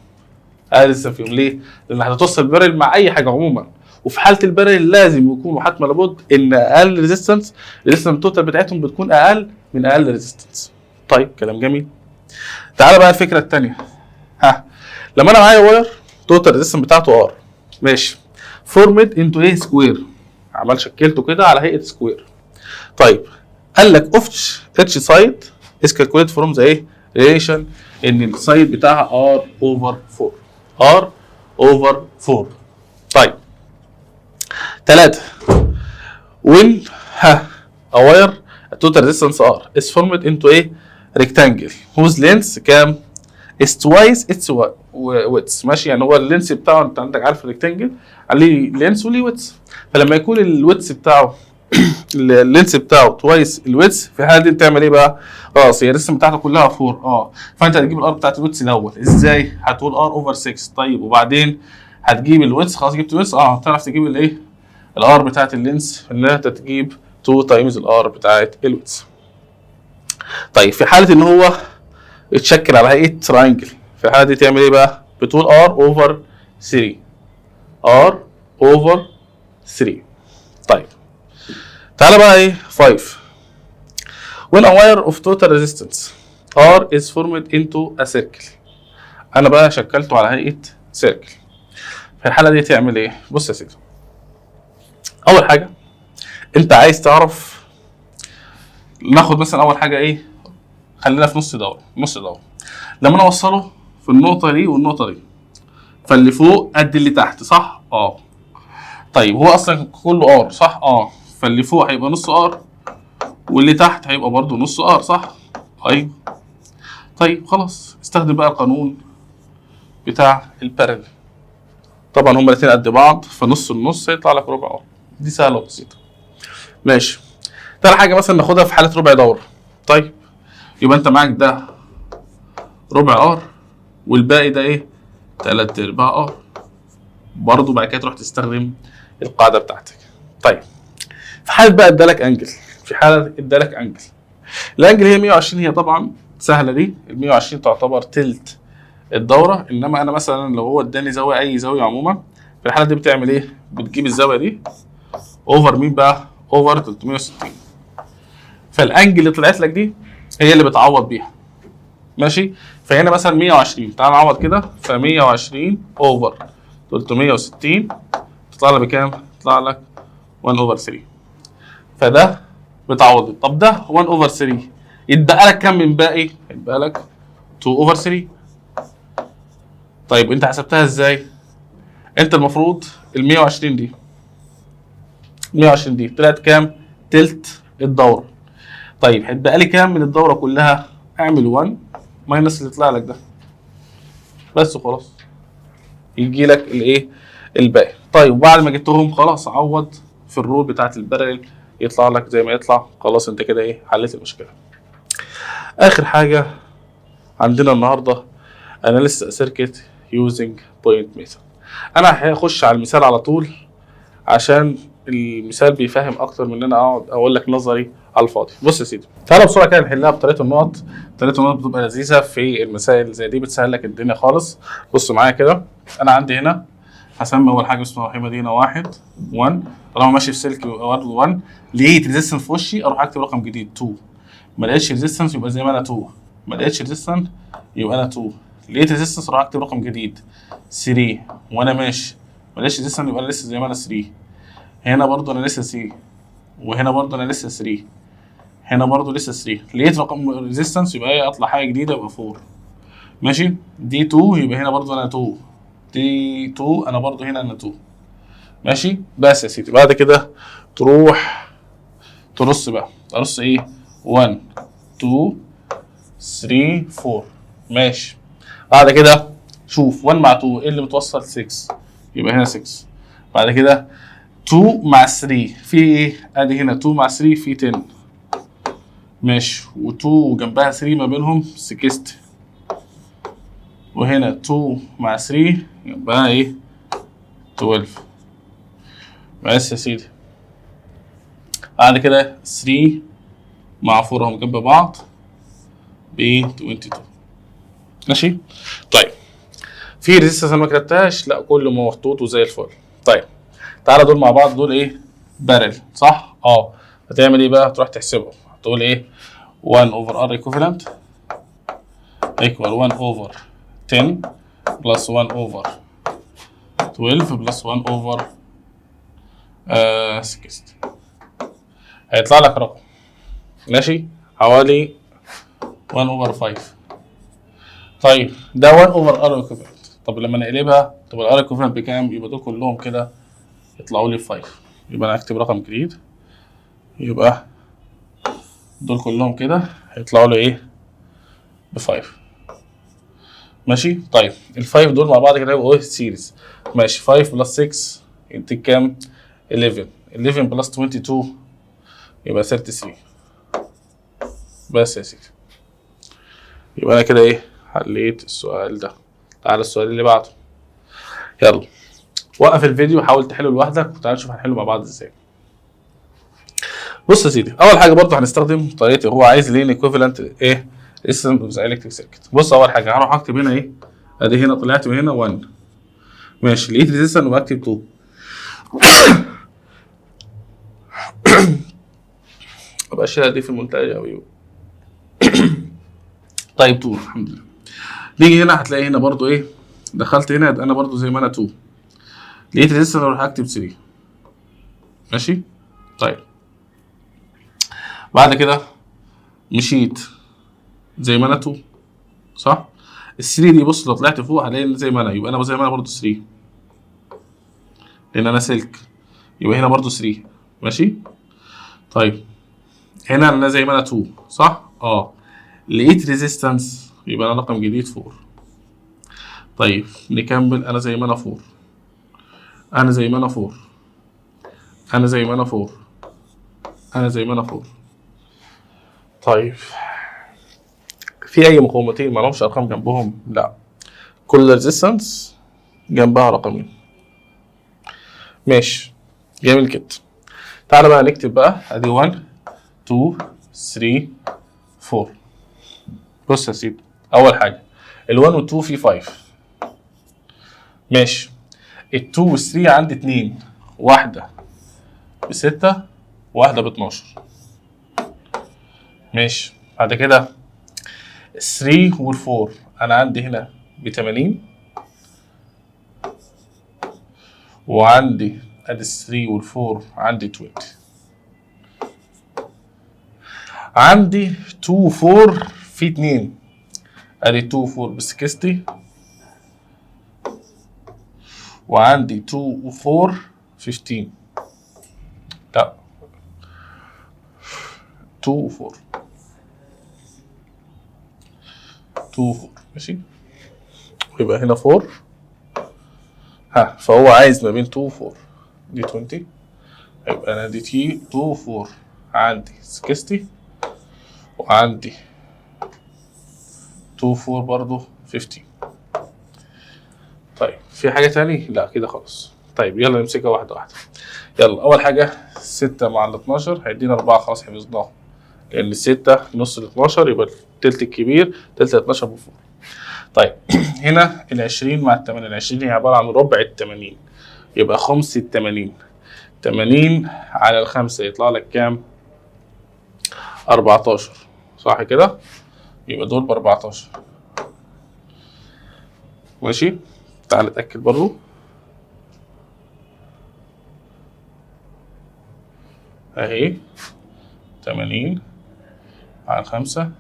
اقل resistance فيهم ليه؟ لان هتوصل parallel مع اي حاجة عموما، وفي حاله ال parallel لازم يكون حتما لابد ان اقل resistance، ال resistance total بتاعتهم بتكون اقل من اقل resistance. طيب، كلام جميل. تعالى بقى الفكرة الثانيه. ها، لما انا معايا wire total resistance بتاعته R، ماشي، formed into ايه؟ square. عمال شكلته كده على هيئة square. طيب، قال لك of each side is calculated from the ايه؟ relation ان ال side بتاعها R over 4، R over 4. طيب، ثلاثة، when، ها، a wire total resistance R is formed into a rectangle whose length كام؟ is twice its width. ماشي، يعني هو ال length بتاعه، انت عندك عارف ال rectangle عليه length وليه width، فلما يكون ال width بتاعه، ال length بتاعه twice ال width، في الحالة دي تعمل ايه بقى؟ خلاص، هي الرسم بتاعته كلها 4، فانت هتجيب ال R بتاعت ال width الاول. ازاي؟ هتقول R over 6. طيب، وبعدين هتجيب ال width، خلاص جبت ال width، تعرف تجيب الايه؟ ال R بتاعت ال length، ان انت تجيب 2 times ال R بتاعت ال width. طيب، في حاله ان هو اتشكل على هيئة triangle، في الحالة دي تعمل ايه بقى؟ بتقول R over 3، R over 3. طيب، تعالى بقى ايه؟ 5، when a wire of total resistance R is formed into a circle. انا بقى شكلته على هيئة circle، في الحالة دي تعمل ايه؟ بص يا سيدي، اول حاجة انت عايز تعرف، ناخد مثلا اول حاجة ايه؟ خلينا في نص دوره. نص دوره لما انا اوصله في النقطة دي والنقطة دي، فاللي فوق قد اللي تحت، صح؟ اه. طيب، هو اصلا كله R، صح؟ اه. فاللي فوق هيبقى نص R واللي تحت هيبقى برضو نص R، صح؟ ايوه. طيب خلاص، استخدم بقى القانون بتاع ال parallel. طبعا هما الاثنين قد بعض، فنص النص هيطلع لك ربع R. دي سهلة وبسيطه. ماشي، تاني حاجة مثلا ناخدها في حاله ربع دوره. طيب، يبقى انت معاك ده ربع R والباقي ده ايه؟ تلات ارباع R. برضه بعد كده تروح تستخدم القاعدة بتاعتك. طيب، في حاله بقى ادالك angle، في حاله ادالك angle، ال angle هي 120. هي طبعا سهلة دي، ال 120 تعتبر تلت الدوره. انما انا مثلا لو هو اداني زاويه، اي زاوية عموما، في الحالة دي بتعمل ايه؟ بتجيب الزاوية دي over مين بقى؟ over 360. فال angle اللي طلعت لك دي هي اللي بتعوض بيها. ماشي، فهنا مثلا 120، تعال نعوض كده، ف 120 over 360 تطلع لك بكام؟ تطلع لك 1 over 3، فده بتعوض. طب ده 1 over 3، يتبقى لك كام من باقي؟ يتبقى لك 2 over 3. طيب انت حسبتها ازاي؟ انت المفروض ال 120 دي، 120 دي طلعت كام؟ تلت الدوره. طيب هيتبقى لي كام من الدورة كلها؟ اعمل 1 minus اللي طلع لك ده بس وخلاص، يجي لك الايه؟ الباقي. طيب وبعد ما جبتهم خلاص عوض في ال rule بتاعت ال parallel، يطلع لك زي ما يطلع. خلاص انت كده ايه؟ حليت المشكله. اخر حاجة عندنا النهارده analysis circuit using point method. انا هخش على المثال على طول عشان المثال بيفهم اكتر من ان انا اقعد اقول لك نظري على الفاضي. بص يا سيدي، تعالى بسرعة كده نحلها بطريقة النقط. طريقه النقط بتبقى لذيذة في المسائل زي دي، بتسهل لك الدنيا خالص. بص معايا كده، انا عندي هنا هسمي اول حاجة بسم الله الرحمن الرحيم هنا واحد 1، طالما ماشي في سلك يبقى برضه 1. لقيت resistance في وشي اروح اكتب رقم جديد 2. ما لقيتش resistance يبقى زي ما انا 2. ما لقيتش resistance يبقى انا 2. لقيت resistance اروح اكتب رقم جديد 3 وانا ماشي. ما لقيتش resistance يبقى انا لسه زي ما انا 3. هنا برضه انا لسه 3، وهنا برضه انا لسه 3، هنا برضه لسه 3. لقيت رقم resistance يبقى ايه؟ اطلع حاجة جديدة يبقى 4. ماشي، دي 2 يبقى هنا برضه انا 2، دي 2 انا برضه هنا انا 2. ماشي، بس يا سيدي بعد كده تروح ترص بقى. ترص ايه؟ 1 2 3 4. ماشي، بعد كده شوف 1 مع 2 ايه اللي متوصل؟ 6، يبقى هنا 6. بعد كده 2 مع 3 في ايه؟ ادي هنا 2 مع 3 في 10. ماشي، و2 جنبها 3 ما بينهم 60. وهنا 2 مع 3 جنبها ايه؟ 12. بس يا سيدي، بعد كده 3 مع 4 هم جنب بعض ب 22. ماشي، طيب في resistance انا ما كتبتهاش؟ لا، كله محطوط وزي الفل. طيب تعالى دول مع بعض، دول ايه؟ parallel، صح؟ اه. هتعمل ايه بقى؟ تروح تحسبهم، هتقول ايه؟ 1 over R equivalent equal 1 over 10 plus 1 over 12 plus 1 over 60. هيطلع لك رقم، ماشي، حوالي 1 over 5. طيب ده 1 over R equivalent. طب لما نقلبها تبقى ال R equivalent بكام؟ يبقى دول كلهم كده يطلعوا لي 5. يبقى انا اكتب رقم جديد، يبقى دول كلهم كده هيطلعوا لي ايه؟ ب 5. ماشي، طيب ال 5 دول مع بعض كده يبقوا ايه؟ series. ماشي، 5 plus 6 يديك كام؟ 11. 11 plus 22 يبقى 33. بس يا سيدي، يبقى انا كده ايه؟ حليت السؤال ده. تعالى السؤال اللي بعده، يلا وقف الفيديو حاول تحله لوحدك وتعالى نشوف هنحله مع بعض ازاي. بص يا سيدي، اول حاجة برضه هنستخدم طريقه، هو عايز ليه equivalent ايه؟ resistance of the electric circuit. بص، اول حاجة هروح اكتب هنا ايه؟ ادي هنا طلعت من هنا 1. ماشي، لقيت resistance واكتب 2. ابقى اشيلها دي في المونتاج قوي. طيب 2، الحمد لله. نيجي هنا هتلاقي هنا برضو ايه؟ دخلت هنا انا برضو زي ما انا 2. لقيت resistance اروح اكتب 3. ماشي، طيب بعد كده مشيت زي ما انا 2، صح؟ ال 3 دي بص لو طلعت فوق هلاقي زي ما انا، يبقى انا زي ما انا برضو 3 لان انا سلك، يبقى هنا برضو 3. ماشي، طيب هنا انا زي ما انا 2، صح؟ اه. لقيت resistance يبقى انا رقم جديد 4. طيب نكمل، انا زي ما انا 4، انا زي ما انا 4، انا زي ما انا 4، انا زي ما انا 4. طيب في اي مقاومتين ما لهمش ارقام جنبهم؟ لا، كل resistance جنبها رقمين. ماشي، جميل جدا. تعالى بقى نكتب بقى، ادي 1 2 3 4. بص يا سيدي، اول حاجة ال 1 وال 2 في 5. ماشي، ال 2 وال 3 عندي 2، واحدة ب6 واحدة ب 12. ماشي، بعد كده 3 وال 4 انا عندي هنا ب 80 وعندي ادي 3 وال 4 عندي 20. عندي 2 4 في 2، ادي 2 4 ب 60، وعندي 2 4 15، لا 2 4 2 4 ماشي، ويبقى هنا 4. ها فهو عايز ما بين 2 4، دي 20، يبقى انا دي تي 2 4 عندي 60، وعندي 2 4 برضو 15. طيب في حاجة تاني؟ لا كده خلاص. طيب يلا نمسكها واحدة واحدة. يلا أول حاجة 6 مع ال 12 هيدينا 4، خلاص حفظناهم، لأن 6 نص ال 12 يبقى التلت الكبير تلت ال 12 ب 4. طيب هنا ال 20 مع ال 8، ال 20 هي عبارة عن ربع ال 80، يبقى خمس ال 80، 80 على الخمسة يطلع لك كام؟ 14، صح كده؟ يبقى دول ب 14. ماشي؟ تعال نتأكد برضو. اهي 80 على 5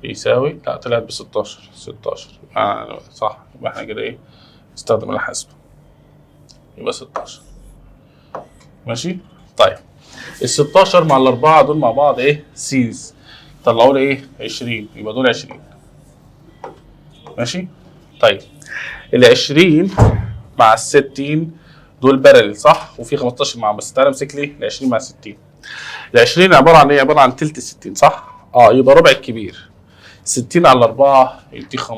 بيساوي، لا طلعت ب 16، 16 صح، يبقى احنا كده ايه؟ نستخدم الحاسبة، يبقى 16. ماشي؟ طيب ال 16 مع الأربعة دول مع بعض ايه؟ series، طلعوا لي ايه؟ 20، يبقى دول 20. ماشي؟ طيب ال 20 مع ال 60 دول parallel صح؟ وفي 15 مع، بس تعالى امسك لي ال 20 مع 60. ال 20 عبارة عن ايه؟ عبارة عن تلت 60 صح؟ يبقى ربع الكبير. 60 على 4 يديك 15،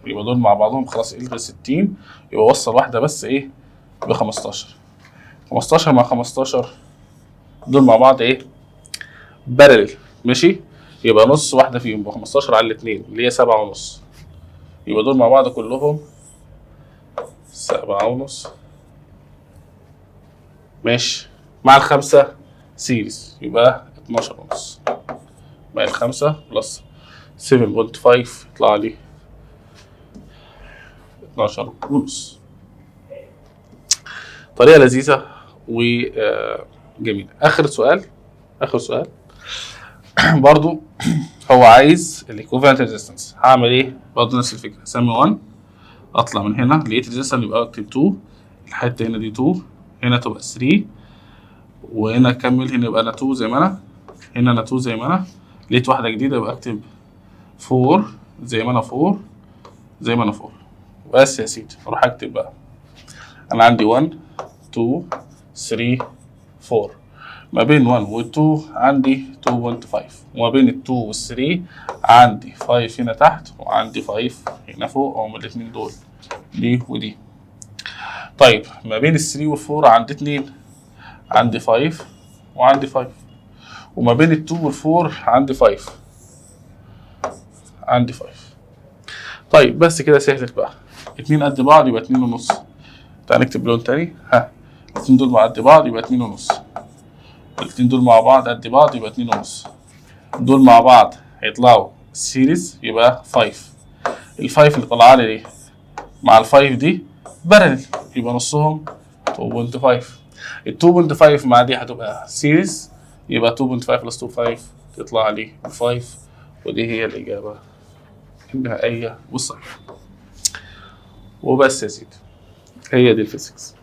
يبقى دول مع بعضهم خلاص الغي 60، يبقى وصل واحدة بس ايه؟ ب 15. 15 مع 15 دول مع بعض ايه؟ parallel. ماشي؟ يبقى نص واحدة فيهم ب 15 على الاثنين اللي هي 7.5، يبقى دول مع بعض كلهم 7.5. ماشي؟ مع الخمسة series يبقى 12.5، مع الخمسة plus 7.5 يطلع لي 12.5. طريقة لذيذة وجميلة. آخر سؤال، آخر سؤال برضو هو عايز ال equivalent resistance. هعمل ايه؟ برضو نفس الفكرة، اسمي 1، اطلع من هنا لقيت resistance يبقى اكتب 2، الحتة هنا دي 2، هنا تبقى 3، وهنا اكمل هنا يبقى انا 2 زي ما انا، هنا انا 2 زي ما انا، لقيت واحدة جديدة يبقى اكتب 4 زي ما انا، 4 زي ما انا 4. بس يا سيدي اروح اكتب بقى، انا عندي 1 2 3 4، ما بين 1 و 2 عندي 2.5، وما بين ال 2 وال 3 عندي 5 هنا تحت وعندي 5 هنا فوق، هم الاثنين دول دي ودي. طيب ما بين ال 3 وال 4 عندي 2، عندي 5 وعندي 5، وما بين ال 2 وال 4 عندي 5، عندي 5. طيب بس كده سهلت بقى، 2 قد بعض يبقى 2.5. تعال نكتب لون تاني، ها الاثنين دول مع قد بعض يبقى 2.5، الاثنين دول مع بعض قد بعض يبقى 2.5، دول مع بعض هيطلعوا series يبقى 5، ال 5 اللي طالعه لي دي مع ال 5 دي parallel يبقى نصهم 2.5، ال 2.5 مع دي هتبقى series يبقى 2.5 plus 2.5 تطلع لي 5، ودي هي الإجابة النهائية والصحيحة. وبس يا سيدي، هي دي ال physics.